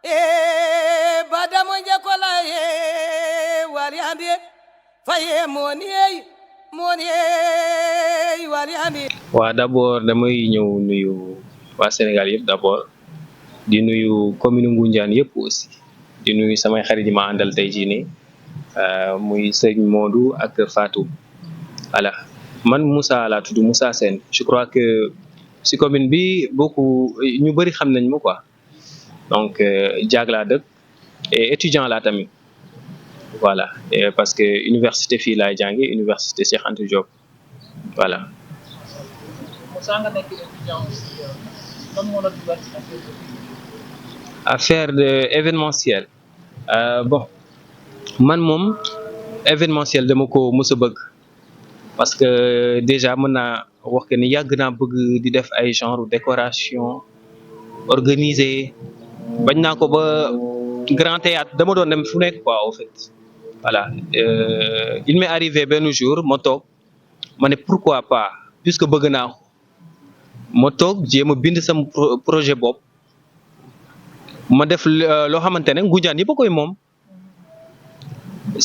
e badamo jakola e waliande faye moni waliande. waa d'abord damay ñëw nuyu waa Sénégal yëpp d'abord di nuyu commune Ngoundiane yëpp aussi di nuyu samay xarit yi ma àndal tey jii nii muy sëñ Modou ak Fatou voilà man Moussa laa tudd Moussa Sène je crois que si commune bi beaucoup ñu bëri xam nañ ma quoi donc Diag laa dëkk et étudiant laa tamit voilà et parce que université fii laay jàngi université Cheikh Anta Diop voilà. Affaire de événementiel bon man moom événementiel dama ko mës a bëgg parce que déjà mën naa wax que ni yàgg naa bëgg di def ay genre décoration organisé bañ naa ko ba grand théâtre dama doon dem fu nekk quoi au fait voilà il m'est arrivé benn jour ma toog ma ne pourquoi pas puisque bëgg naa ko ma toog jéem a bind sama projet bopp ma def loo xamante ne Ngoundiane yëpp a koy moom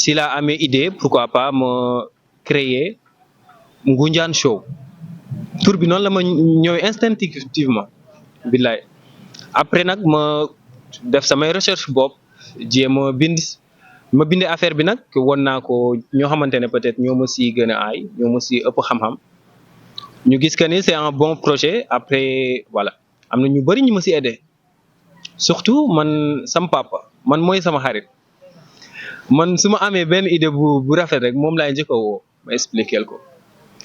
si la amee idée pourquoi pas ma créer Ngoundiane Show tur bi noonu la ma ñëwee instinctivement billaay après nag ma def samay recherche bopp jéem a ma bindee affaire bi nag won naa ko ñoo xamante ne peut-être ñoo ma si gën a aay ñoo ma si ëpp xam-xam ñu gis que ni c'est un bon projet après voilà am na ñu bëri ñu ma si aidé surtout man sam papa man mooy sama xarit man su ma amee benn idée bu rafet rek moom laay njëkk a woo ma expliquer ko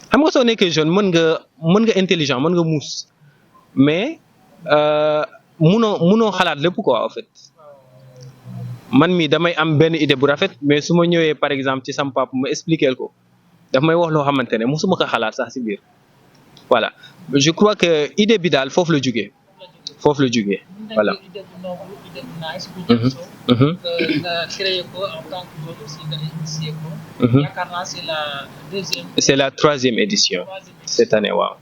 xam nga soo nekkee jeune mën nga intelligent mën nga muus mais munoo xalaat lépp quoi en fait man mi damay am benn idée bu rafet mais su ma ñëwee par exemple ci sam papa ma expliquer ko daf may wax loo xamante ne musuma ko xalaat sax si biir voilà je crois que idée bi daal foofu la jógee voilà. C'est la 3e édition cette année waaw.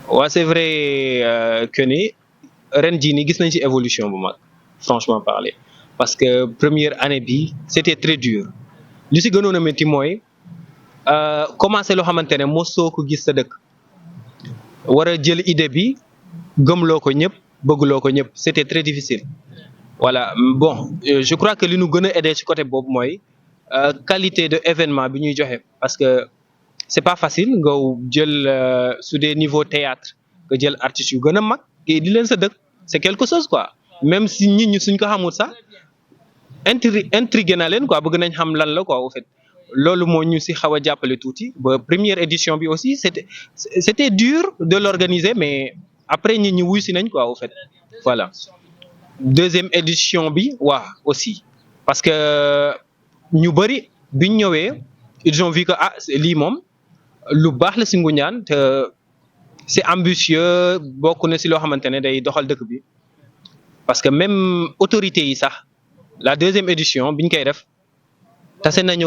waaw c'est vrai que ni ren jii nii gis nañ ci évolution bu mag franchement parler parce que première année bi c'était très dur li ci gënoon a métti mooy commencé loo xamante ne mosoo ko gis sa dëkk war a jël idée bi gëmloo ko ñëpp bëggloo ko ñëpp c'était très difficile voilà bon je crois que li ñu gën a aidé ci côté boobu mooy qualité de événement bi ñuy joxe parce que c'est pas facile nga jël su dee niveau théâtre nga jël artistes yu gën a mag kii di leen sa dëkk c'est quelque chose quoi même si nit ñi suñ ko xamul sax intrigué na leen quoi bëgg nañ xam lan la quoi au fait loolu moo ñu si xaw a jàppale tuuti ba première édition bi aussi c'était dur de l'organiser mais après nit ñi wuy si nañ quoi au fait voilà 2e édition bi waa aussi parce que ñu bëri biñ ñëwee ils ont vu que lii moom lu baax la si Ngoundiane te c'est ambitieux bokk na si loo xamante ne day doxal dëkk bi parce que même autorités yi sax la 2e édition biñ koy def tase nañu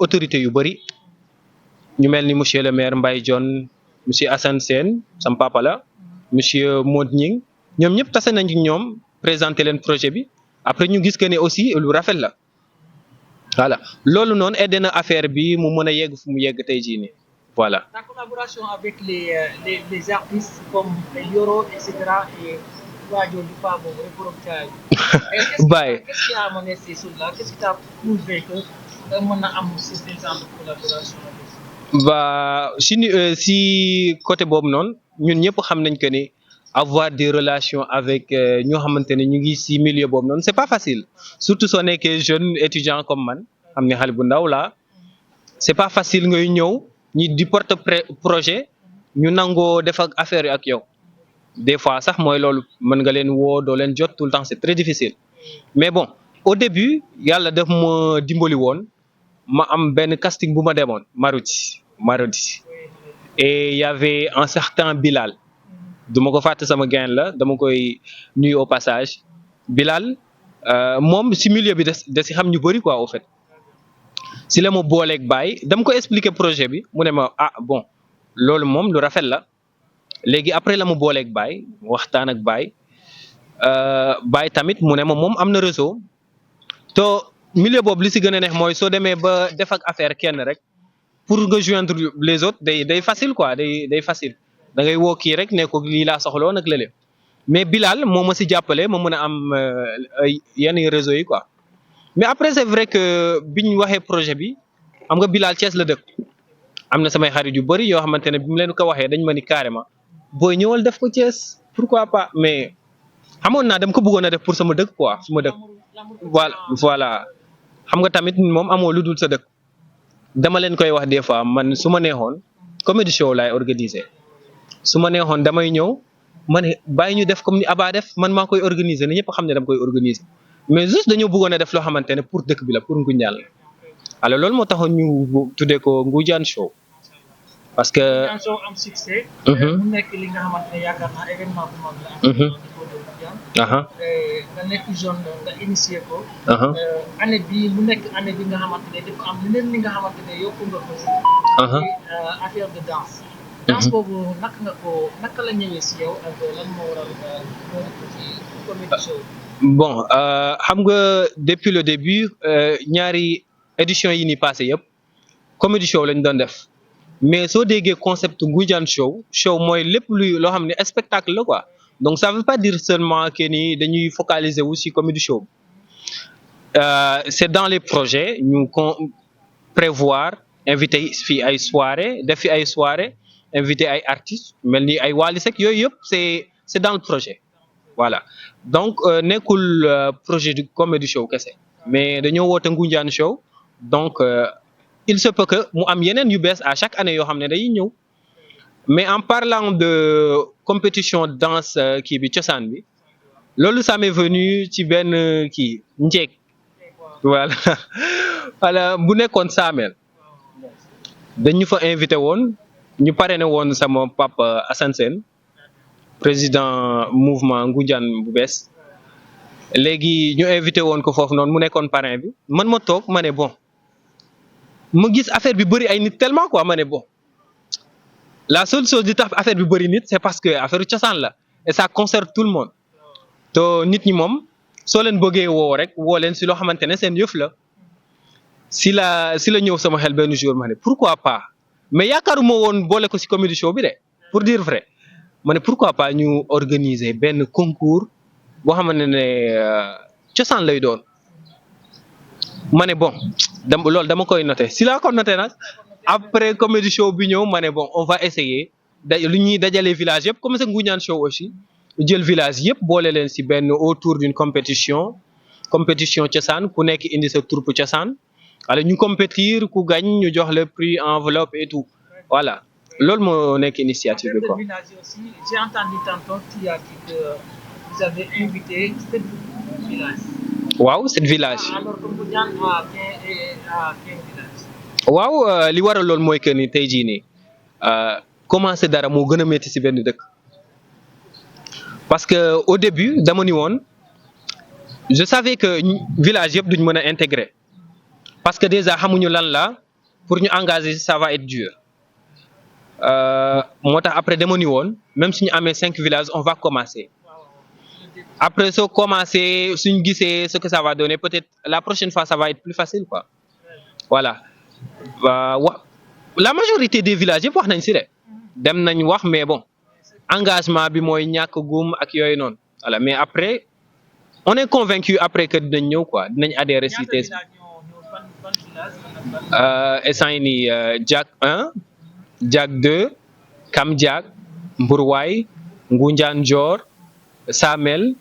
autorités yu bëri ñu mel ni monsieur le maire Mbaye Dione monsieur Assane Sène sam papa la monsieur Mod Ñing ñoom ñëpp tase nañu ñoom présenter leen projet bi après ñu gis que ne aussi lu rafet la voilà loolu noonu aidé na affaire bi mu mën a yegg fu mu yegg tey jii nii voilà. La collaboration avec les artistes comme Yoro et cetera et Wadio du Fa boobu rek borom caay. Baye Qu'est-ce qui a amené ces choses-là? Qu'est-ce qui t'a prouvé que nga mën a am ce genre de collaboration? Si côté boobu noonu ñun ñëpp xam nañ que ni avoir des relations avec ñoo xamante ne ñu ngi si milieu boobu noonu c'est pas facile surtout soo nekkee jeune étudiant comme man xam ne xale bu ndaw laa c'est pas facile ngay ñëw ñi di porte projet ñu nangoo def ak affaire yi ak yow des fois sax mooy loolu mën nga leen woo doo leen jot tout le temps c'est très difficile mais bon au début yàlla daf ma dimbali woon ma am benn casting bu ma demoon Marodi et il y avait un certain Bilal duma ko fàtte sama gain la dama koy nuyu au passage Bilal moom si milieu bi da si xam ñu bëri quoi au fait si la ma booleeg Baye dama ko expliquer projet bi mu ne ma bon loolu moom lu rafet la léegi après la mu booleeg Baye waxtaan ak Baye Baye tamit mu ne ma moom am na réseau te milieu boobu li si gën a neex mooy soo demee ba def ak affaire kenn rek pour nga joindre les autres day facile quoi day facile da ngay woo kii rek ne ko lii laa soxloo nag lële mais Bilal moo ma si jàppale ma mën a am yenn réseau yi quoi mais après c'est vrai que biñ waxee projet bi xam nga Bilal Thiès la dëkk am na samay xarit yu bëri yoo xamante ne bi mu leen ko waxee dañ ma ni carrément booy ñëwal def ko Thiès pourquoi pas mais xamoon naa dem ko bëggoon a def pour sama dëkk quoi su ma dëkk voilà xam nga tamit moom amoo lu dul sa dëkk dama leen koy wax des fois man su ma neexoon comedy show laay organiser su ma neexoon damay ñëw ma ne bàyyi ñu def comme ni Aba def man maa koy organiser ne ñëpp xam ne dama koy organiser mais juste dañoo bëggoon a def loo xamante ne pour dëkk bi la pour Ngoundiane la alors loolu moo taxoon ñu tuddee ko Ngoundiane show parce que. Ngoundiane show am succès. mu nekk li nga xamante ne yaakaar naa événement bu mag la. am na niveau de Ngoundiane. nga nekk jeune nga initié ko. année bi mu nekk année bi nga xamante ne dafa am leneen li nga xamante ne yokku nga ko si. affaire de danse. danse boobu naka la ñëwee si yow ak lan moo waral moo nekk ci comedy show. bon xam nga depuis le début ñaari édition yi ni passé yëpp comedy show lañ doon def mais soo déggee concept Ngoundiane show mooy lépp luy loo xam ne spectacle la quoi donc ça veut pas dire seulement que ni dañuy focaliser wu si comedy show c'est dans les projets ñu prévoir invité fii ay soirée def fi ay soirée invité ay artistes mel ni ay Wally Seck yooyu yëpp c'est dans le projet voilà donc nekkul projet du comedy show kese mais dañoo woote Ngoundiane show donc il se peut que mu am yeneen yu bees à chaque année yoo xam ne dañuy ñëw mais en parlant de compétition danse kii bi cosaan bi loolu ça m'est venu ci benn kii njeeg voilà voilà bu nekkoon Saamel dañu fa invité woon ñu parrainé woon sama papa Assane Sène président mouvement Ngoundiane bu bees léegi ñu invité woon ko foofu noonu mu nekkoon parrain bi man ma toog ma ne bon ma gis affaire bi bëri ay nit tellement quoi ma ne bon la seule chose di tax affaire bi bëri nit c'est parce que affaire cosaan la et ça concerne tout le monde te nit ñi moom soo leen bëggee woo rek woo leen si loo xamante ne seen yëf la si la ñëw sama xel benn jour ma ne pourquoi pas mais yaakaaruma woon boole ko si comedy show bi de pour dire vrai ma ne pourquoi pas ñu organiser benn concours boo xamante ne cosaan lay doon ma ne bon loolu dama koy noter si laa ko noter nag après comedy show bi ñëw ma ne bon on va essayer lu ñuy dajalee village yëpp comme ça Ngoundiane show aussi jël village yëpp boole leen si benn autour d'une compétition cosaan ku nekk indi sa troupe cosaan wala ñu compétir ku gagne ñu jox le prix enveloppe et tout voilà loolu moo nekk initiative bi quoi. J'ai entendu tantôt tu as dit que vous avez invité 7 villages. waaw 7 villages. alors que Ngoundiane a 15 villages. waaw li waral loolu mooy que ni tey jii nii commencer dara moo gën a métti si benn dëkk parce que au début dama ni woon je savais que village yëpp duñ mën a intégrer parce que déjà xamuñu lan la pour ñu engager ça va être dur moo tax après dama ni woon même suñu amee 5 villages on va commencer après soo commencer suñ gisee ce que ça va donner peut-être la prochaine fois ça va être plus facile quoi voilà la majorité des villages yëpp wax nañ si de dem nañ wax mais bon engagement bi mooy ñàkk gum ak yooyu noonu voilà mais après on est convaincu après que dinañ ñëw quoi dinañ adhérer si thèse instant yi nii Diack 1 Diack 2 Kam Diack Mbourwaay Ngoundiane Dior Samel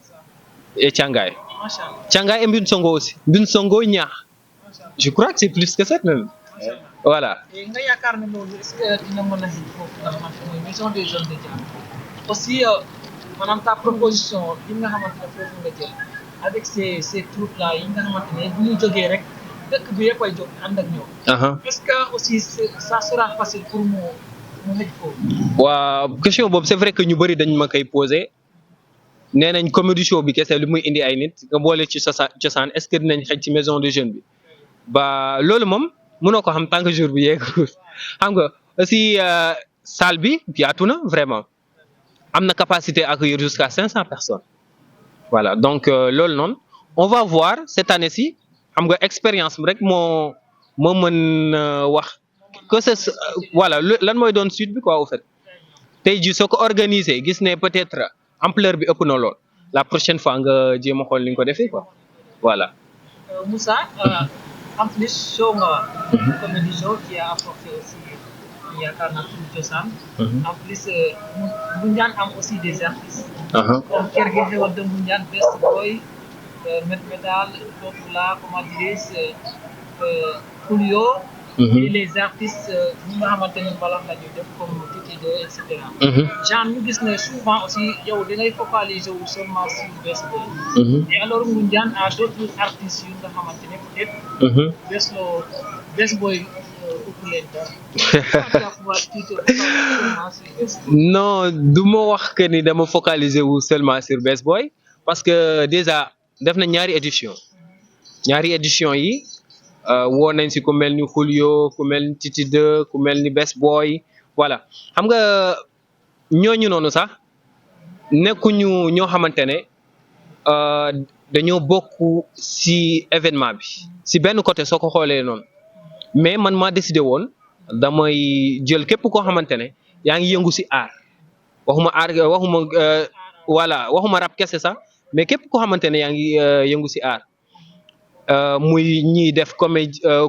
et Thiangaye et Mbine Songo aussi Mbine Songo Niakh je crois que c'est plus que ça même voilà. nga yaakaar ne loolu est-ce que dina mën a xëy foofu nga xamante ne mooy maison des jeunes de Diack aussi maanaam ta proposition yi nga xamante ne foofu nga jël avec ces troupes là yi nga xamante ne bu ñu jógee rek dëkk bi yëpp ay jóg ànd ak ñoom. est-ce que aussi ça sera facile pour mu xëy foofu. waaw question boobu c'est vrai que ñu bëri dañ ma koy poser nee nañ comedy show bi kese lu muy indi ay nit nga boole ci cosaan est-ce que dinañ xëy ci maison des jeunes bi ba loolu moom. mënoo ko xam tant que jour bi yeegul xam nga aussi salle bi yaatu na vraiment am na capacité à accueillir jusqu'à 500 personnes voilà donc loolu noonu on va voir cette année-ci xam nga expérience bi rek moo mën wax que c'est voilà lan mooy doon suite bi quoi au fait tey jii soo ko organiser gis ne peut-être ampleur bi ëpp na lool la prochaine fois nga jéem a xool ni nga ko defee quoi voilà. Moussa, en plus show nga comédie show qui a apporté aussi yaakaar naa suñu cosaan. En plus Ngoundiane am aussi des artistes. comme Kër gi xewal de Ngoundiane Best Boy Medal d'autres là comment dirais-je Coolio. Et les artistes ñi nga xamante ne mbalax la ñuy def comme Titi de et cetera. genre ñu gis ne souvent aussi yow da ngay focaliser wu seulement sur Best Boy. et alors Ngoundiane a d'autres artistes yu nga xamante ne peut-être. Best Boy ëpp leen dara. non du ma wax que ni dama focaliser wu seulement sur Best Boy parce que déjà def na ñaari édition yi. woo nañ si ku mel ni Julio ku mel ni Titi 2 ku mel ni Best Boy voilà xam nga ñooñu noonu sax nekkuñu ñoo xamante ne dañoo bokk si événement bi si benn côté soo ko xoolee noonu mais man maa décidé woon damay jël képp koo xamante ne yaa ngi yëngu si art waxuma rap kese sax mais képp koo xamante ne yaa ngi yëngu si art. muy ñiy def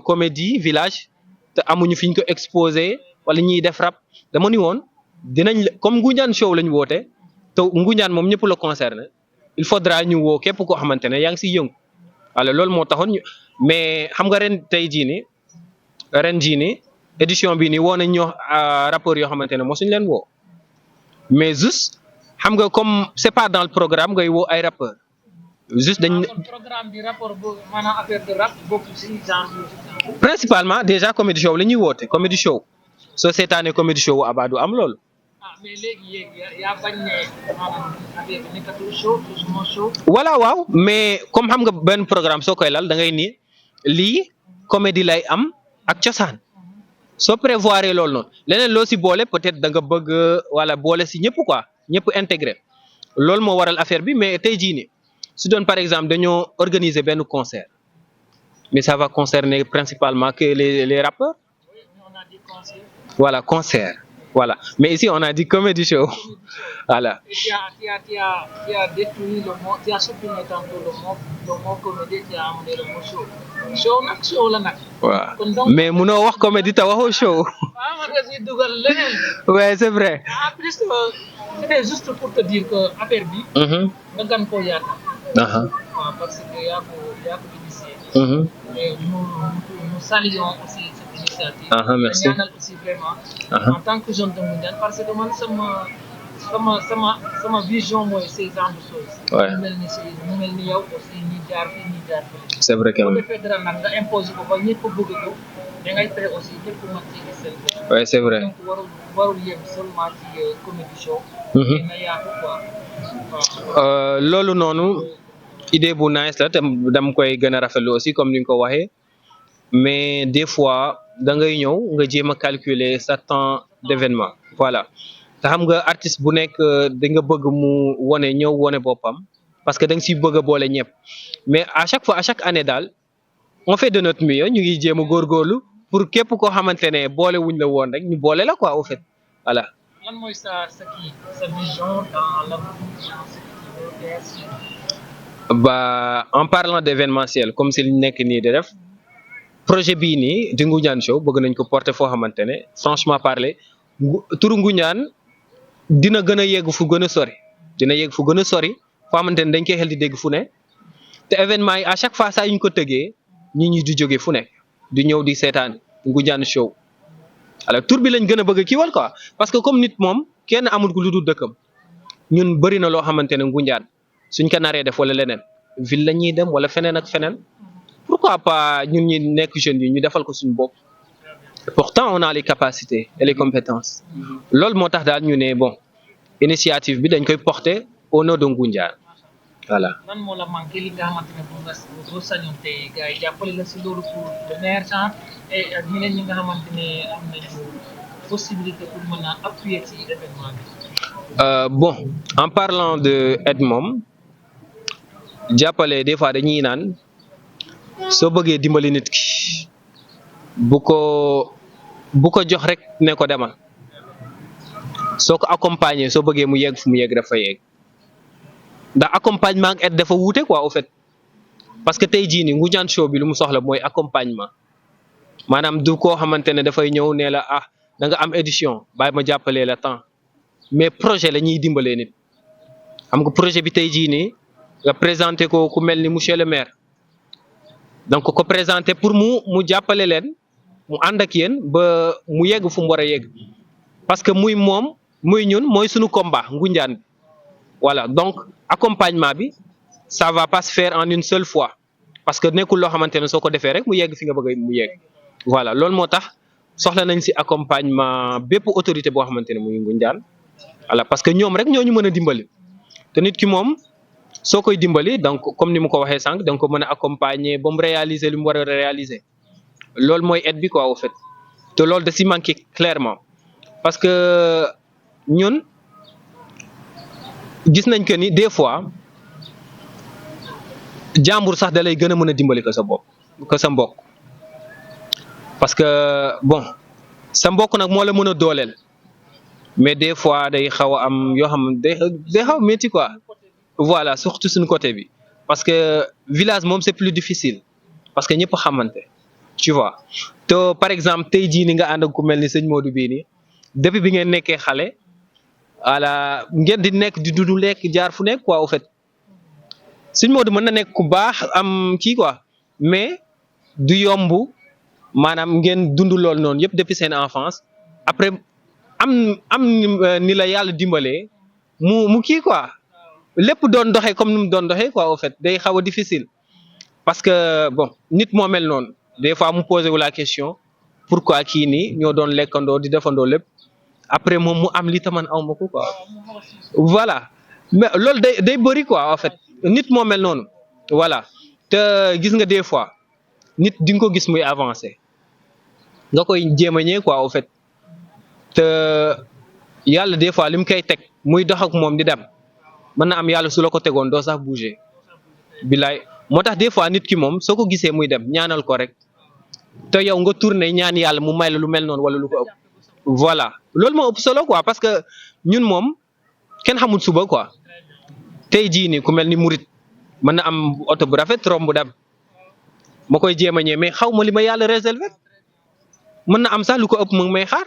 comédie village te amuñu fi ñu ko exposé wala ñiy def rap dama ni woon dinañ comme Ngoundiane show lañ woote te Ngoundiane moom ñëpp la concerné il faudra ñu woo képp koo xamante ne yaa ngi siy yëngu wala loolu moo taxoon mais xam nga ren jii nii édition bii nii woo nañ ñoo rappeurs yoo xamante ne mosuñ leen woo mais juste xam nga comme c'est pas dans le programme ngay woo ay rappeurs. juste dañ programme bi rapport bu maanaam affaire de rap bokk ci genre principalement déjà comédie show la ñuy woote comédie show soo seetaanee comédie show Abadou am loolu. mais léegi yaa bañ ne maanaam affaire bi nekkatul show toujours show. voilà waaw mais comme xam nga benn programme soo koy lal da ngay ni lii comédie lay am ak cosaan soo prévoir loolu noonu leneen loo si boole peut-être da nga bëgg wala boole si ñëpp quoi ñëpp intégré loolu moo waral affaire bi mais tey jii nii. su doon par exemple dañoo organiser benn concert mais ça va concerner principalement que les rappeurs. Oui, on a dit concert. Voilà concert voilà mais ici on a dit comédie show voilà. Et tu as détruit le mot, tu as supprimé tantôt le mot comédie, tu as amené le mot show. Show nag show la nag. waaw mais munoo wax comédie te waxoo show. man nga siy dugal leneen. ouais c'est vrai. en plus c'était juste pour te dire que affaire bi. nga gan koo yaatal. waaw parce que yaa ko initié. et nous saluons aussi cette initiative. merci ñaanal aussi vraiment. en tant que jeune de Ngoundiane parce que man sama vision mooy ces genre de choses. mu mel ni yow aussi ñi jaar fii ñi jaar fii. c'est vrai que boo defee dara nag nga imposé ko ba ñëpp bëgg ko da ngay fexe aussi ñëpp mën ci gis seen bopp. ouais c'est vrai. donc warul yem seulement ci comédie show. na yaatu quoi. loolu noonu idée bu nice la te dama koy gën a rafetlu aussi comme ni nga ko waxee mais des fois da ngay ñëw nga jéem a calculer sa temps d'événement voilà te xam nga artiste bu nekk da nga bëgg mu ñëw wone boppam parce que da nga siy bëgg a boole ñëpp mais à chaque année daal on fait de notre mieux ñu ngi jéem a góorgóorlu pour képp koo xamante ne boole wuñ la woon rek ñu boole la quoi au fait voilà. lan mooy sa vision dans la en parlant d'événementiel comme si liñ nekk nii di def projet bii nii di Ngoundiane Show bëgg nañ ko porter foo xamante ne franchement parler turu Ngoundiane dina gën a yegg fu gën a sori foo xamante ne dañ koy xel di dégg fu ne te événement yi à chaque fois saa yu ñu ko tëggee ñi di jóge fu nekk di ñëw di seetaan Ngoundiane Show alors tur bi lañ gën a bëgg kiiwal quoi parce que comme nit moom kenn amul lu dul dëkkam ñun bëri na loo xamante ne Ngoundiane suñ ko naree def wala leneen ville la ñuy dem wala feneen ak feneen pourquoi pas ñun ñi nekk jeunes yi ñu defal ko suñu bopp pourtant on a les capacités et les compétences loolu moo tax daal ñu ne bon initiative bi dañ koy porter au nom de Ngoundiane voilà. lan moo la manqué li nga xamante ne boo sañoon tey gars yi jàppale la si loolu pour le meilleur temps et ak ñeneen ñi nga xamante ne am nañu possibilité pour mën a appuyer ci événement bi. Bon en parlant de aide moom jàppale des fois dañuy naan soo bëggee dimbali nit ki bu ko jox rek ne ko demal soo ko accompagner soo bëggee mu yegg fu mu yegg dafa yegg ndax accompagnement ak aide dafa wuute quoi au fait parce que tey jii nii Ngoundiane Show bi lu mu soxla mooy accompagnement maanaam du koo xamante ne dafay ñëw ne la ah da nga am édition bàyyi ma jàppalee la temps mais projet la ñuy dimbalee nit xam nga projet bi tey jii nii nga présenté ko ku mel ni monsieur le maire donc ko présenté pour mu jàppale leen mu ànd ak yéen ba mu yegg fu mu war a yegg parce que muy moom muy ñun mooy suñu combat Ngoundiane bi voilà donc accompagnement bi ça va pas se faire en une seule fois parce que nekkul loo xamante ne soo ko defee rek mu yegg fi nga bëgg mu yegg voilà loolu moo tax soxla nañ si accompagnement bépp autorité boo xamante ne muy Ngoundiane voilà parce que ñoom rek ñoo ñu mën a dimbali te nit ki moom soo koy dimbali donc comme ni mu ko waxee sànq da nga ko mën a accompagner ba mu réaliser li mu war a réaliser loolu mooy aide bi quoi au fait te loolu da si manqué clairement parce que ñun gis nañ que ni des fois jàmbur sax da lay gën a mën a dimbali ko sa bopp ko sa mbokk parce que bon sa mbokk nag moo la mën a dooleel mais des fois day xaw a am yoo xam day xaw a métti quoi voilà surtout suñu côté bi parce que village moom c'est plus difficile parce que ñëpp xamante tu vois te par exemple tey jii ni nga ànd ak ku mel ni sëñ Modou bii nii depuis bi ngeen nekkee xale voilà ngeen di nekk di dundu lekk jaar fu nekk quoi au fait sëñ Modou mën na nekk ku baax am kii quoi mais du yomb maanaam ngeen dund lool noonu yëpp depuis seen enfance après am ni la yàlla dimbalee mu kii quoi lépp doon doxee comme ni mu doon doxee quoi au fait day xaw a difficile parce que bon nit moo mel noonu des fois mu posé wu la question pourquoi kii nii ñoo doon lekkandoo di defandoo lépp après moom mu am li taman aw ma ko quoi voilà mais loolu day bëri quoi en fait nit moo mel noonu voilà te gis nga des fois nit di nga ko gis muy avancé nga koy jéem a ñee quoi au fait te yàlla des fois li mu koy teg muy dox ak moom di dem mën na am yàlla su la ko tegoon doo sax bouger bilaay moo tax des fois nit ki moom soo ko gisee muy dem ñaanal ko rek te yow nga tourné ñaan yàlla mu may la lu mel noonu wala lu ko ëpp voilà loolu moo ëpp solo quoi parce que ñun moom kenn xamul suba quoi tey jii nii ku mel ni murit mën na am oto bu rafet romb dem ma koy jéem a ñëw mais xaw ma li ma yàlla réservé mën na am sax lu ko ëpp mu ngi may xaar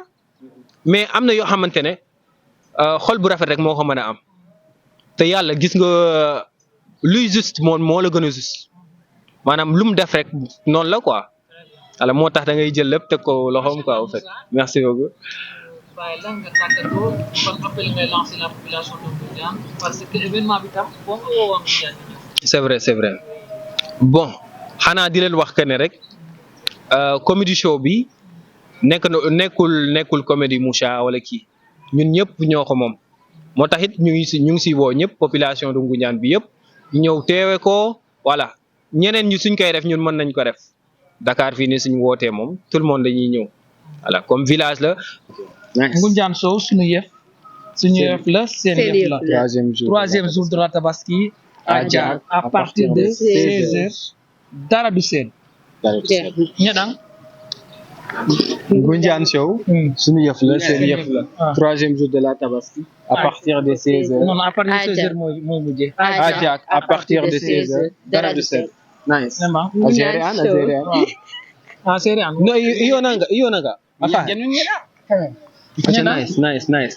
mais am na yoo xamante ne xol bu rafet rek moo ko mën a am te yàlla gis nga luy juste moom moo la gën a juste maanaam lu mu def rek noonu la quoi voilà moo tax da ngay jël lépp teg ko loxoom quoi en fait merci beaucoup. waaye lan nga tàggatoo ban appel ngay lancer la population de Ngoundiane parce que événement bi tam boo nga woowoo Ngoundiane. c'est vrai bon xanaa di leen wax que ne rek Comedy Show bi nekkul comédie Moucha wala kii ñun ñëpp ñoo ko moom moo tax it ñu ngi si woo ñëpp population de Ngoundiane bi yëpp ñëw teewe ko voilà ñeneen ñi suñ koy def ñun mën nañ ko def Dakar fii nii suñu wootee moom tout le monde dañuy ñëw voilà comme village la. Ngoundiane Show suñu yëf la seen yëf la troisième jour de la Tabaski à Diack à partir de 16h dara du seen ñedang Ngoundiane Show suñu yëf la seen yëf la troisième jour de la Tabaski à partir de 16h non à partir de 16h mooy mujjee à Diack à partir de 16h dara du seen nice a seere an no iyo nanga afa nice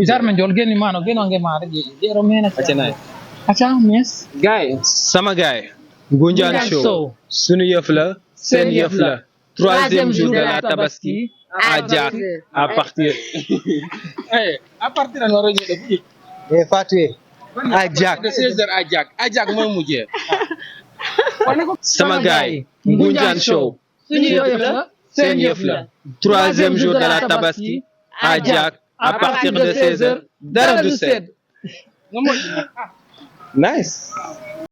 jarme jol geni mano genonge mare jero mena nice acha mes gaay sama gaay Ngoundiane Show suñu yëf la seen yëf la troisième jour de la Tabaski à Diack à partir à partir de l'heure de Fatou à Diack de 16h à Diack mooy mujjee sama gaay Ngoundiane Show suñu yëf la seen yëf la troisième jour de la Tabaski à Diack à partir de 16h dara du sedd nice